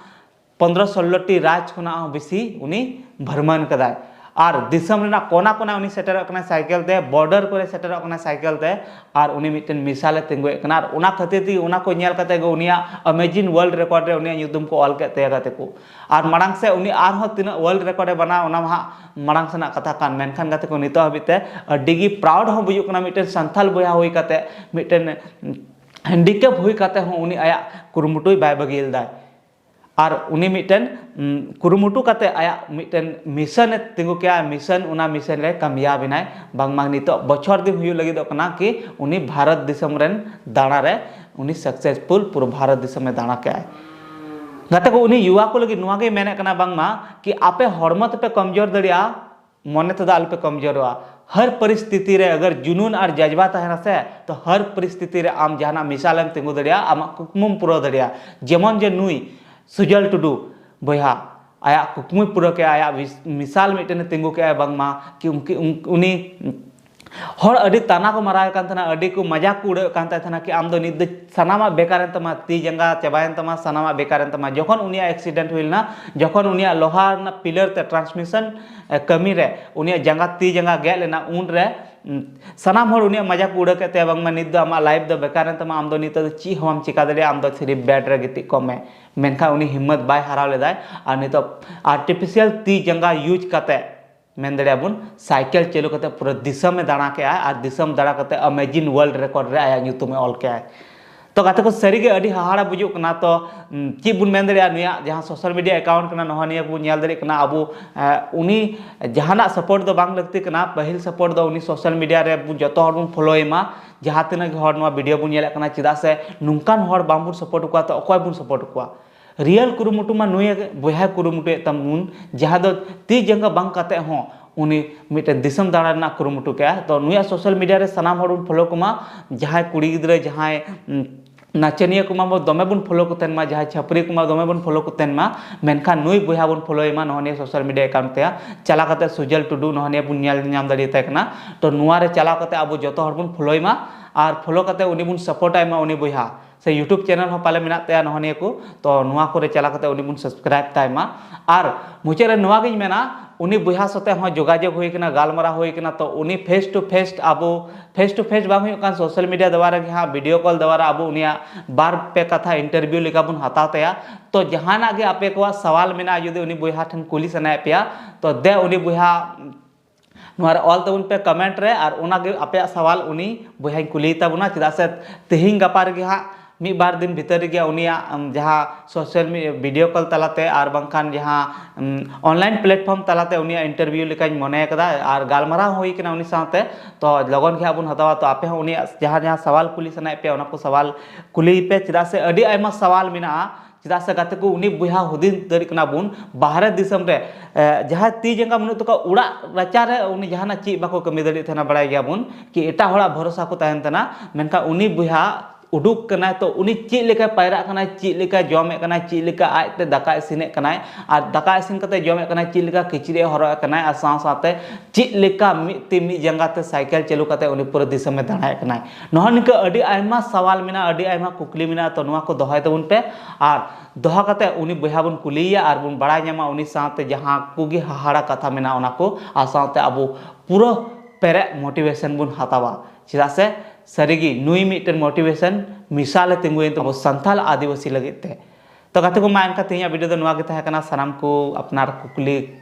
ᱯᱚᱱᱫᱽᱨᱚ ᱥᱳᱞᱞᱳ ᱴᱤ ᱨᱟᱡᱽ ᱠᱷᱚᱱᱟᱜ ᱦᱚᱸ ᱵᱮᱥᱤ ᱩᱱᱤ ᱵᱷᱨᱢᱚᱱ ᱠᱟᱫᱟᱭ᱾ ᱟᱨ ᱫᱤᱥᱚᱢ ᱨᱮᱱᱟᱜ ᱠᱚᱱᱟ ᱠᱚᱱᱟ ᱩᱱᱤ ᱥᱮᱴᱮᱨᱚᱜ ᱠᱟᱱᱟᱭ ᱥᱟᱭᱠᱮᱞ ᱛᱮ, border ᱠᱚᱨᱮ ᱥᱮᱴᱮᱨᱚᱜ ᱠᱟᱱᱟᱭ ᱥᱟᱭᱠᱮᱞ ᱛᱮ, ᱟᱨ ᱩᱱᱤ ᱢᱤᱫᱴᱮᱱ ᱢᱤᱥᱟᱞᱮ ᱛᱤᱸᱜᱩᱭᱮᱫ ᱠᱟᱱᱟ᱾ ᱟᱨ ᱚᱱᱟ ᱠᱷᱟᱹᱛᱤᱨ ᱛᱮᱜᱮ, ᱚᱱᱟ ᱠᱚ ᱧᱮᱞ ᱠᱟᱛᱮ ᱜᱮ ᱩᱱᱤᱭᱟᱜ Amazing World Record ᱨᱮ ᱩᱱᱤᱭᱟᱜ ᱧᱩᱛᱩᱢ ᱠᱚ ᱚᱞ ᱠᱮᱫ ᱛᱟᱭᱟ ᱜᱟᱛᱮ ᱠᱚ᱾ ᱟᱨ ᱢᱟᱲᱟᱝ ᱥᱮᱫ ᱩᱱᱤ ᱟᱨᱦᱚᱸ ᱛᱤᱱᱟᱹᱜ world record ᱮ ᱵᱮᱱᱟᱣᱟ, ᱚᱱᱟ ᱢᱟ ᱦᱟᱸᱜ ᱢᱟᱲᱟᱝ ᱥᱮᱱᱟᱜ ᱠᱟᱛᱷᱟ ᱠᱟᱱ, ᱢᱮᱱᱠᱷᱟᱱ ᱜᱟᱛᱮ ᱠᱚ, ᱱᱤᱛᱚᱜ ᱦᱟᱹᱵᱤᱡ ᱛᱮ ᱟᱹᱰᱤ ᱜᱮ proud ᱦᱚᱸ ᱵᱩᱡᱩᱜ ᱠᱟᱱᱟ, ᱢᱤᱫᱴᱮᱱ ᱥᱟᱱᱛᱟᱞ ᱵᱚᱭᱦᱟ ᱦᱩᱭ ᱠᱟᱛᱮ, ᱢᱤᱫᱴᱮᱱ handicap ᱦᱩᱭ ᱠᱟᱛᱮ ᱦᱚᱸ ᱩᱱᱤ ᱟᱭᱟᱜ ᱠᱩᱨᱩᱢᱩᱴᱩᱭ ᱵᱟᱭ ᱵᱟᱹᱜᱤ ᱞᱮᱫᱟᱭ᱾ ᱟᱨ ᱩᱱᱤ ᱢᱤᱫᱴᱮᱱ, ᱩᱢ, ᱠᱩᱨᱩᱢᱩᱴᱩ ᱠᱟᱛᱮ ᱟᱭᱟᱜ ᱢᱤᱫᱴᱮᱱ mission ᱮ ᱛᱤᱸᱜᱩ ᱠᱮᱜᱼᱟ, mission, ᱚᱱᱟ mission ᱨᱮ ᱠᱟᱢᱭᱟᱵ ᱮᱱᱟᱭ᱾ ᱵᱟᱝᱢᱟ ᱱᱤᱛᱚᱜ ᱵᱚᱪᱷᱚᱨ ᱫᱤᱱ ᱦᱩᱭᱩᱜ ᱞᱟᱹᱜᱤᱫᱚᱜ ᱠᱟᱱᱟ ᱠᱤ ᱩᱱᱤ ᱵᱷᱟᱨᱚᱛ ᱫᱤᱥᱚᱢ ᱨᱮᱱ ᱫᱟᱬᱟ ᱨᱮ ᱩᱱᱤ successful ᱯᱩᱨᱟᱹ ᱵᱷᱟᱨᱚᱛ ᱫᱤᱥᱚᱢᱮ ᱫᱟᱬᱟ ᱠᱮᱜᱼᱟᱭ᱾ ᱜᱟᱛᱮ ᱠᱚ, ᱩᱱᱤ ᱭᱩᱣᱟ ᱠᱚ ᱞᱟᱹᱜᱤᱫ ᱱᱚᱣᱟ ᱜᱮᱭ ᱢᱮᱱᱮᱫ ᱠᱟᱱᱟ ᱵᱟᱝᱢᱟ ᱠᱤ ᱟᱯᱮ ᱦᱚᱲᱢᱚ ᱛᱮᱯᱮ ᱠᱚᱢᱡᱳᱨ ᱫᱟᱲᱮᱭᱟᱜᱼᱟ, ᱢᱚᱱᱮ ᱛᱮᱫᱚ ᱟᱞᱚᱯᱮ ᱠᱚᱢᱡᱳᱨᱚᱜᱼᱟ᱾ ᱦᱟᱨ ᱯᱚᱨᱤᱥᱛᱷᱤᱛᱤ ᱨᱮ ᱟᱜᱟᱨ ᱡᱩᱱᱩᱱ ᱟᱨ ᱡᱟᱡᱽᱵᱟ ᱛᱟᱦᱮᱱᱟ ᱥᱮ, ᱛᱚ ᱦᱟᱨ ᱯᱚᱨᱤᱥᱛᱷᱤᱛᱤ ᱨᱮ ᱟᱢ ᱡᱟᱦᱟᱱᱟᱜ ᱢᱤᱥᱟᱞᱮᱢ ᱛᱤᱸᱜᱩ ᱫᱟᱲᱮᱭᱟᱜᱼᱟ, ᱟᱢᱟᱜ ᱠᱩᱠᱢᱩᱢ ᱯᱩᱨᱟᱹᱣ ᱫᱟᱲᱮᱭᱟᱜᱼᱟ᱾ ᱡᱮᱢᱚᱱ ᱡᱮ ᱱᱩᱭ ᱥᱩᱡᱚᱞ ᱴᱩᱰᱩ ᱵᱚᱭᱦᱟ, ᱟᱭᱟᱜ ᱠᱩᱠᱢᱩᱭ ᱯᱩᱨᱟᱹᱣ ᱠᱮᱜᱼᱟ, ᱟᱭᱟᱜ ᱢᱤᱥ-, ᱢᱤᱥᱟᱞ ᱢᱤᱫᱴᱮᱱᱮ ᱛᱤᱸᱜᱩ ᱠᱮᱜᱼᱟ ᱵᱟᱝᱢᱟ ᱠᱤ ᱩᱱᱠᱤ-, ᱩᱱ-, ᱩᱱᱤ ᱦᱚᱲ ᱟᱹᱰᱤ ᱛᱟᱱᱟ ᱠᱚ ᱢᱟᱨᱟᱣᱮᱫ ᱠᱟᱱ ᱛᱟᱦᱮᱱᱟ, ᱟᱹᱰᱤ ᱠᱚ ᱢᱟᱡᱟᱠ ᱠᱚ ᱩᱲᱟᱹᱣᱮᱫ ᱠᱟᱱ ᱛᱟᱦᱮᱱᱟ ᱠᱤ ᱟᱢ ᱫᱚ ᱱᱤᱛ ᱫᱚ ᱥᱟᱱᱟᱢᱟᱜ ᱵᱮᱠᱟᱨᱮᱱ ᱛᱟᱢᱟ, ᱛᱤ ᱡᱟᱸᱜᱟ ᱪᱟᱵᱟᱭᱮᱱ ᱛᱟᱢᱟ, ᱥᱟᱱᱟᱢᱟᱜ ᱵᱮᱠᱟᱨᱮᱱ ᱛᱟᱢᱟ᱾ ᱡᱚᱠᱷᱚᱱ ᱩᱱᱤᱭᱟᱜ accident ᱦᱩᱭ ᱞᱮᱱᱟ, ᱡᱚᱠᱷᱚᱱ ᱩᱱᱤᱭᱟᱜ ᱞᱳᱦᱟ ᱨᱮᱱᱟᱜ pillar ᱛᱮ transmission, ᱮ, ᱠᱟᱹᱢᱤ ᱨᱮ ᱩᱱᱤᱭᱟᱜ ᱡᱟᱸᱜᱟ, ᱛᱤ ᱡᱟᱸᱜᱟ ᱜᱮᱫ ᱞᱮᱱᱟ, ᱩᱱᱨᱮ, ᱩᱢ, ᱥᱟᱱᱟᱢ ᱦᱚᱲ ᱩᱱᱤᱭᱟᱜ ᱢᱟᱡᱟᱠ ᱠᱚ ᱩᱲᱟᱹ ᱠᱮᱫ ᱛᱟᱭᱟ, ᱵᱟᱝᱢᱟ ᱱᱤᱛ ᱫᱚ ᱟᱢᱟᱜ life ᱫᱚ ᱵᱮᱠᱟᱨᱮᱱ ᱛᱟᱢᱟ, ᱟᱢ ᱫᱚ ᱱᱤᱛᱚᱜ ᱫᱚ ᱪᱮᱫ ᱦᱚᱸ ᱵᱟᱢ ᱪᱤᱠᱟ ᱫᱟᱲᱮᱭᱟᱜᱼᱟ, ᱟᱢ ᱫᱚ ᱥᱤᱨᱤᱯ bed ᱨᱮ ᱜᱤᱛᱤᱡ ᱠᱚᱜ ᱢᱮ᱾ ᱢᱮᱱᱠᱷᱟᱱ ᱩᱱᱤ ᱦᱤᱢᱢᱚᱛ ᱵᱟᱭ ᱦᱟᱨᱟᱣ ᱞᱮᱫᱟᱭ ᱟᱨ ᱱᱤᱛᱚᱜ artificial ᱛᱤ ᱡᱟᱸᱜᱟ use ᱠᱟᱛᱮ ᱢᱮᱱ ᱫᱟᱲᱮᱭᱟᱜᱼᱟ ᱵᱚᱱ, ᱥᱟᱭᱠᱮᱞ ᱪᱟᱹᱞᱩ ᱠᱟᱛᱮ ᱯᱩᱨᱟᱹ ᱫᱤᱥᱚᱢ ᱮ ᱫᱟᱬᱟ ᱠᱮᱜᱼᱟ ᱟᱨ ᱫᱤᱥᱚᱢ ᱫᱟᱬᱟ ᱠᱟᱛᱮ Amazing World Record ᱨᱮ ᱟᱭᱟᱜ ᱧᱩᱛᱩᱢ ᱮ ᱚᱞ ᱠᱮᱜᱼᱟ᱾ ᱛᱚ ᱜᱟᱛᱮ ᱠᱚ, ᱥᱟᱹᱨᱤᱜᱮ ᱟᱹᱰᱤ ᱦᱟᱦᱟᱲᱟ ᱵᱩᱡᱩᱜ ᱠᱟᱱᱟ᱾ ᱛᱚ, ᱩᱢ, ᱪᱮᱫ ᱵᱚᱱ ᱢᱮᱱ ᱫᱟᱲᱮᱭᱟᱜᱼᱟ, ᱱᱩᱭᱟᱜ ᱡᱟᱦᱟᱸ social media account ᱠᱟᱱᱟ, ᱱᱚᱣᱟ ᱱᱤᱭᱟᱹ ᱵᱚᱱ ᱧᱮᱞ ᱫᱟᱲᱮᱭᱟᱜ ᱠᱟᱱᱟ ᱟᱵᱚ, ᱮ, ᱩᱱᱤ ᱡᱟᱦᱟᱱᱟᱜ support ᱫᱚ ᱵᱟᱝ ᱞᱟᱹᱠᱛᱤ ᱠᱟᱱᱟ᱾ ᱯᱟᱹᱦᱤᱞ support ᱫᱚ ᱩᱱᱤ social media ᱨᱮ ᱵᱚᱱ ᱡᱚᱛᱚ ᱦᱚᱲ ᱵᱚᱱ follow ᱮᱢᱟ, ᱡᱟᱦᱟᱸ ᱛᱤᱱᱟᱹᱜ ᱜᱮ ᱦᱚᱲ ᱱᱚᱣᱟ video ᱵᱚᱱ ᱧᱮᱞᱮᱫ ᱠᱟᱱᱟ, ᱪᱮᱫᱟᱜ ᱥᱮ ᱱᱚᱝᱠᱟᱱ ᱦᱚᱲ ᱵᱟᱝ ᱵᱚᱱ support ᱠᱚᱣᱟ ᱛᱚ ᱚᱠᱚᱭ ᱵᱚᱱ support ᱠᱚᱣᱟ? Real ᱠᱩᱨᱩᱢᱩᱴᱩ ᱢᱟ ᱱᱩᱭ ᱵᱚᱭᱦᱟᱭ ᱠᱩᱨᱩᱢᱩᱴᱩᱭᱮᱫ ᱛᱟᱵᱚᱱ, ᱡᱟᱦᱟᱸ ᱫᱚ ᱛᱤ ᱡᱟᱸᱜᱟ ᱵᱟᱝ ᱠᱟᱛᱮ ᱦᱚᱸ ᱩᱱᱤ ᱢᱤᱫᱴᱮᱱ ᱫᱤᱥᱚᱢ ᱫᱟᱬᱟ ᱨᱮᱱᱟᱜ ᱠᱩᱨᱩᱢᱩᱴᱩ ᱠᱮᱜᱼᱟ᱾ ᱛᱚ ᱱᱩᱭᱟᱜ social media ᱨᱮ ᱥᱟᱱᱟᱢ ᱦᱚᱲ ᱵᱚᱱ follow ᱠᱚᱢᱟ, ᱡᱟᱦᱟᱸᱭ ᱠᱩᱲᱤ ᱜᱤᱫᱽᱨᱟᱹ, ᱡᱟᱦᱟᱸᱭ, ᱩᱢ, ᱱᱟᱪᱚᱱᱤᱭᱟᱹ ᱠᱚᱢᱟ ᱵᱚ ᱫᱚᱢᱮ ᱵᱚᱱ follow ᱠᱚ ᱛᱟᱦᱮᱱ ᱢᱟ, ᱡᱟᱦᱟᱸᱭ ᱪᱷᱟᱹᱯᱨᱤ ᱠᱚᱢᱟ ᱫᱚᱢᱮ ᱵᱚᱱ follow ᱠᱚ ᱛᱟᱦᱮᱱ ᱢᱟ, ᱢᱮᱱᱠᱷᱟᱱ ᱱᱩᱭ ᱵᱚᱭᱦᱟ ᱵᱚᱱ follow ᱮᱢᱟ ᱱᱚᱜᱼᱚ ᱱᱤᱭᱟᱹ social media account ᱛᱮ᱾ ᱪᱟᱞᱟᱣ ᱠᱟᱛᱮ ᱥᱩᱡᱚᱞ ᱴᱩᱰᱩ ᱱᱚᱜᱼᱚ ᱱᱤᱭᱟᱹ ᱵᱚᱱ ᱧᱮᱞ ᱧᱟᱢ ᱫᱟᱲᱮᱭᱟᱛᱟᱭ ᱠᱟᱱᱟ᱾ ᱛᱚ ᱱᱚᱣᱟ ᱨᱮ ᱪᱟᱞᱟᱣ ᱠᱟᱛᱮ ᱟᱵᱚ ᱡᱚᱛᱚ ᱦᱚᱲ ᱵᱚᱱ follow ᱮᱢᱟ ᱟᱨ follow ᱠᱟᱛᱮ ᱩᱱᱤ ᱵᱚᱱ support ᱟᱭ ᱢᱟ, ᱩᱱᱤ ᱵᱚᱭᱦᱟ᱾ ᱥᱮ YouTube channel ᱦᱚᱸ ᱯᱟᱞᱮ ᱢᱮᱱᱟᱜ ᱛᱟᱭᱟ ᱱᱚᱜᱼᱚ ᱱᱤᱭᱟᱹ ᱠᱚ, ᱛᱚ ᱱᱚᱣᱟ ᱠᱚᱨᱮ ᱪᱟᱞᱟᱣ ᱠᱟᱛᱮ ᱩᱱᱤ ᱵᱚᱱ subscribe ᱛᱟᱭ ᱢᱟ᱾ ᱟᱨ ᱢᱩᱪᱟᱹᱫ ᱨᱮ ᱱᱚᱣᱟ ᱜᱤᱧ ᱢᱮᱱᱟ, ᱩᱱᱤ ᱵᱚᱭᱦᱟ ᱥᱟᱛᱮ ᱦᱚᱸ ᱡᱳᱜᱟᱡᱳᱜᱽ ᱦᱩᱭ ᱠᱟᱱᱟ, ᱜᱟᱞᱢᱟᱨᱟᱣ ᱦᱩᱭ ᱠᱟᱱᱟ, ᱛᱚ ᱩᱱᱤ face to face ᱟᱵᱚ, face to face ᱵᱟᱝ ᱦᱩᱭᱩᱜ ᱠᱟᱱ, social media ᱫᱣᱟᱨᱟ ᱜᱮ ᱦᱟᱸᱜ video call ᱫᱣᱟᱨᱟ ᱟᱵᱚ ᱩᱱᱤᱭᱟᱜ ᱵᱟᱨ ᱯᱮ ᱠᱟᱛᱷᱟ interview ᱞᱮᱠᱟ ᱵᱚᱱ ᱦᱟᱛᱟᱣ ᱛᱟᱭᱟ᱾ ᱛᱚ ᱡᱟᱦᱟᱱᱟᱜ ᱜᱮ ᱟᱯᱮ ᱠᱚᱣᱟᱜ ᱥᱟᱣᱟᱞ ᱢᱮᱱᱟᱜᱼᱟ, ᱡᱩᱫᱤ ᱩᱱᱤ ᱵᱚᱭᱦᱟ ᱴᱷᱮᱱ ᱠᱩᱞᱤ ᱥᱟᱱᱟᱭᱮᱫ ᱯᱮᱭᱟ, ᱛᱚ ᱫᱮ ᱩᱱᱤ ᱵᱚᱭᱦᱟ ᱱᱚᱣᱟ ᱨᱮ ᱚᱞ ᱛᱟᱵᱚᱱ ᱯᱮ comment ᱨᱮ, ᱟᱨ ᱚᱱᱟ ᱜᱮ ᱟᱯᱮᱭᱟᱜ ᱥᱟᱣᱟᱞ ᱩᱱᱤ ᱵᱚᱭᱦᱟᱧ ᱠᱩᱞᱤᱭᱮ ᱛᱟᱵᱚᱱᱟ, ᱪᱮᱫᱟᱜ ᱥᱮ ᱛᱮᱦᱮᱧ ᱜᱟᱯᱟ ᱨᱮᱜᱮ ᱦᱟᱸᱜ ᱢᱤᱫ ᱵᱟᱨ ᱫᱤᱱ ᱵᱷᱤᱛᱟᱹᱨ ᱨᱮᱜᱮ ᱩᱱᱤᱭᱟᱜ, ᱩᱢ, ᱡᱟᱦᱟᱸ social me-, video call ᱛᱟᱞᱟᱛᱮ ᱟᱨ ᱵᱟᱝᱠᱷᱟᱱ ᱡᱟᱦᱟᱸ, ᱩᱢ, online platform ᱛᱟᱞᱟᱛᱮ ᱩᱱᱤᱭᱟᱜ interview ᱞᱮᱠᱟᱧ ᱢᱚᱱᱮ ᱠᱟᱫᱟ ᱟᱨ ᱜᱟᱞᱢᱟᱨᱟᱣ ᱦᱩᱭ ᱠᱟᱱᱟ ᱩᱱᱤ ᱥᱟᱶᱛᱮ᱾ ᱛᱚ ᱞᱚᱜᱚᱱ ᱜᱮ ᱦᱟᱸᱜ ᱵᱚᱱ ᱦᱟᱛᱟᱣᱟ᱾ ᱛᱚ ᱟᱯᱮ ᱦᱚᱸ ᱩᱱᱤᱭᱟᱜ ᱡᱟᱦᱟᱸ ᱡᱟᱦᱟᱸ ᱥᱟᱣᱟᱞ ᱠᱩᱞᱤ ᱥᱟᱱᱟᱭᱮᱫ ᱯᱮᱭᱟ ᱚᱱᱟ ᱠᱚ ᱥᱟᱣᱟᱞ ᱠᱩᱞᱤᱭᱮ ᱯᱮ, ᱪᱮᱫᱟᱜ ᱥᱮ ᱟᱹᱰᱤ ᱟᱭᱢᱟ ᱥᱟᱣᱟᱞ ᱢᱮᱱᱟᱜᱼᱟ ᱪᱮᱫᱟᱜ ᱥᱮ ᱜᱟᱛᱮ ᱠᱚ, ᱩᱱᱤ ᱵᱚᱭᱦᱟ ᱦᱩᱫᱤᱥ ᱫᱟᱲᱮᱭᱟᱜ ᱠᱟᱱᱟ ᱵᱚᱱ, ᱵᱟᱦᱨᱮ ᱫᱤᱥᱚᱢ ᱨᱮ ᱮ, ᱡᱟᱦᱟᱸᱭ ᱛᱤ ᱡᱟᱸᱜᱟ ᱵᱟᱹᱱᱩᱜ ᱛᱟᱠᱚᱣᱟ, ᱚᱲᱟᱜ ᱨᱟᱪᱟ ᱨᱮ ᱩᱱᱤ ᱡᱟᱦᱟᱱᱟᱜ ᱪᱮᱫ ᱵᱟᱠᱚ ᱠᱟᱹᱢᱤ ᱫᱟᱲᱮᱭᱟᱜ ᱛᱟᱦᱮᱱᱟ, ᱵᱟᱲᱟᱭ ᱜᱮᱭᱟᱵᱚᱱ ᱠᱤ ᱮᱴᱟᱜ ᱦᱚᱲᱟᱜ ᱵᱷᱚᱨᱥᱟ ᱠᱚ ᱛᱟᱦᱮᱱ ᱛᱟᱦᱮᱱᱟ᱾ ᱢᱮᱱᱠᱷᱟᱱ ᱩᱱᱤ ᱵᱚᱭᱦᱟ ᱩᱰᱩᱠ ᱠᱟᱱᱟᱭ, ᱛᱚ ᱩᱱᱤ ᱪᱮᱫ ᱞᱮᱠᱟᱭ ᱯᱟᱭᱨᱟᱜ ᱠᱟᱱᱟᱭ, ᱪᱮᱫ ᱞᱮᱠᱟᱭ ᱡᱚᱢᱮᱫ ᱠᱟᱱᱟᱭ, ᱪᱮᱫ ᱞᱮᱠᱟ ᱟᱡᱛᱮ ᱫᱟᱠᱟ ᱤᱥᱤᱱᱮᱫ ᱠᱟᱱᱟᱭ, ᱟᱨ ᱫᱟᱠᱟ ᱤᱥᱤᱱ ᱠᱟᱛᱮ ᱡᱚᱢᱮᱫ ᱠᱟᱱᱟᱭ, ᱪᱮᱫ ᱞᱮᱠᱟ ᱠᱤᱪᱨᱤᱡ ᱮ ᱦᱚᱨᱚᱜ ᱮᱫ ᱠᱟᱱᱟᱭ, ᱟᱨ ᱥᱟᱶ ᱥᱟᱶᱛᱮ ᱪᱮᱫ ᱞᱮᱠᱟ ᱢᱤᱫ ᱛᱤ ᱢᱤᱫ ᱡᱟᱸᱜᱟ ᱛᱮ ᱥᱟᱭᱠᱮᱞ ᱪᱟᱹᱞᱩ ᱠᱟᱛᱮ ᱩᱱᱤ ᱯᱩᱨᱟᱹ ᱫᱤᱥᱚᱢᱮ ᱫᱟᱬᱟᱭᱮᱫ ᱠᱟᱱᱟᱭ᱾ ᱱᱚᱜᱼᱚ ᱱᱤᱝᱠᱟᱹ ᱟᱹᱰᱤ ᱟᱭᱢᱟ ᱥᱟᱣᱟᱞ ᱢᱮᱱᱟᱜᱼᱟ, ᱟᱹᱰᱤ ᱟᱭᱢᱟ ᱠᱩᱠᱞᱤ ᱢᱮᱱᱟᱜᱼᱟ, ᱛᱚ ᱱᱚᱣᱟ ᱠᱚ ᱫᱚᱦᱚᱭ ᱛᱟᱵᱚᱱ ᱯᱮ᱾ ᱟᱨ ᱫᱚᱦᱚ ᱠᱟᱛᱮ ᱩᱱᱤ ᱵᱚᱭᱦᱟ ᱵᱚᱱ ᱠᱩᱞᱤᱭᱮᱭᱟ ᱟᱨ ᱵᱚᱱ ᱵᱟᱲᱟᱭ ᱧᱟᱢᱟ ᱩᱱᱤ ᱥᱟᱶᱛᱮ ᱡᱟᱦᱟᱸ ᱠᱚᱜᱮ ᱦᱟᱦᱟᱲᱟ ᱠᱟᱛᱷᱟ ᱢᱮᱱᱟᱜᱼᱟ ᱚᱱᱟ ᱠᱚ, ᱟᱨ ᱥᱟᱶᱛᱮ ᱟᱵᱚ ᱯᱩᱨᱟᱹ ᱯᱮᱨᱮᱡ ᱢᱳᱴᱤᱵᱷᱮᱥᱚᱱ ᱵᱚᱱ ᱦᱟᱛᱟᱣᱟ᱾ ᱪᱮᱫᱟᱜ ᱥᱮ ᱥᱟᱹᱨᱤᱜᱮ ᱱᱩᱭ ᱢᱤᱫᱴᱮᱱ ᱢᱳᱴᱤᱵᱷᱮᱥᱚᱱ ᱢᱤᱥᱟᱞᱮ ᱛᱤᱸᱜᱩᱭᱮᱱ ᱛᱟᱵᱚ ᱥᱟᱱᱛᱟᱲ ᱟᱹᱫᱤᱵᱟᱹᱥᱤ ᱞᱟᱹᱜᱤᱫ ᱛᱮ᱾ ᱛᱚ ᱜᱟᱛᱮ ᱠᱚ ᱢᱟ, ᱮᱱᱠᱷᱟᱱ ᱛᱮᱦᱮᱧᱟᱜ ᱵᱷᱤᱰᱤᱭᱳ ᱫᱚ ᱱᱚᱣᱟ ᱜᱮ ᱛᱟᱦᱮᱸ ᱠᱟᱱᱟ᱾ ᱥᱟᱱᱟᱢ ᱠᱚ ᱟᱯᱱᱟᱨ ᱠᱩᱠᱞᱤ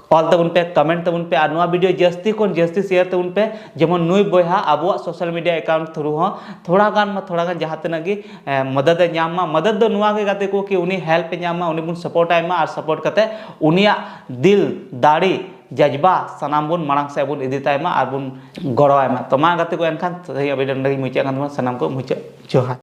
ᱚᱞ ᱛᱟᱵᱚᱱ ᱯᱮ, ᱠᱚᱢᱮᱱᱴ ᱛᱟᱵᱚᱱ ᱯᱮ, ᱟᱨ ᱱᱚᱣᱟ ᱵᱷᱤᱰᱤᱭᱳ ᱡᱟᱹᱥᱛᱤ ᱠᱷᱚᱱ ᱡᱟᱹᱥᱛᱤ ᱥᱮᱭᱟᱨ ᱛᱟᱵᱚᱱ ᱯᱮ, ᱡᱮᱢᱚᱱ ᱱᱩᱭ ᱵᱚᱭᱦᱟ ᱟᱵᱚᱣᱟᱜ ᱥᱳᱥᱟᱞ ᱢᱤᱰᱤᱭᱟ ᱮᱠᱟᱣᱩᱱᱴ ᱛᱷᱨᱩ ᱦᱚᱸ ᱛᱷᱚᱲᱟ ᱜᱟᱱ ᱢᱟ ᱛᱷᱚᱲᱟ ᱜᱟᱱ ᱡᱟᱦᱟᱸ ᱛᱤᱱᱟᱹᱜ ᱜᱮ ᱮ, ᱢᱚᱫᱚᱫ ᱮ ᱧᱟᱢ ᱢᱟ᱾ ᱢᱚᱫᱚᱫ ᱫᱚ ᱱᱚᱣᱟ ᱜᱮ ᱜᱟᱛᱮ ᱠᱚ, ᱠᱤ ᱩᱱᱤ ᱦᱮᱞᱯ ᱮ ᱧᱟᱢ ᱢᱟ, ᱩᱱᱤ ᱵᱚᱱ ᱥᱟᱯᱳᱨᱴ ᱟᱭ ᱢᱟ, ᱟᱨ ᱥᱟᱯᱳᱨᱴ ᱠᱟᱛᱮ ᱩᱱᱤᱭᱟᱜ ᱫᱤᱞ ᱫᱟᱲᱮ ᱡᱟᱡᱽᱵᱟ ᱥᱟᱱᱟᱢ ᱵᱚᱱ ᱢᱟᱲᱟᱝ ᱥᱮᱫ ᱵᱚᱱ ᱤᱫᱤ ᱛᱟᱭ ᱢᱟ ᱟᱨ ᱵᱚᱱ ᱜᱚᱲᱚ ᱟᱭ ᱢᱟ᱾ ᱛᱚ ᱢᱟ ᱜᱟᱛᱮ ᱠᱚ, ᱮᱱᱠᱷᱟᱱ ᱛᱮᱦᱮᱧᱟᱜ ᱵᱷᱤᱰᱤᱭᱳ ᱱᱚᱸᱰᱮ ᱜᱮᱧ ᱢᱩᱪᱟᱹᱫ ᱠᱟᱱ ᱛᱟᱵᱚᱱᱟ᱾ ᱥᱟᱱᱟᱢ ᱠᱚ ᱢᱩᱪᱟᱹᱫ ᱡᱚᱦᱟᱨ᱾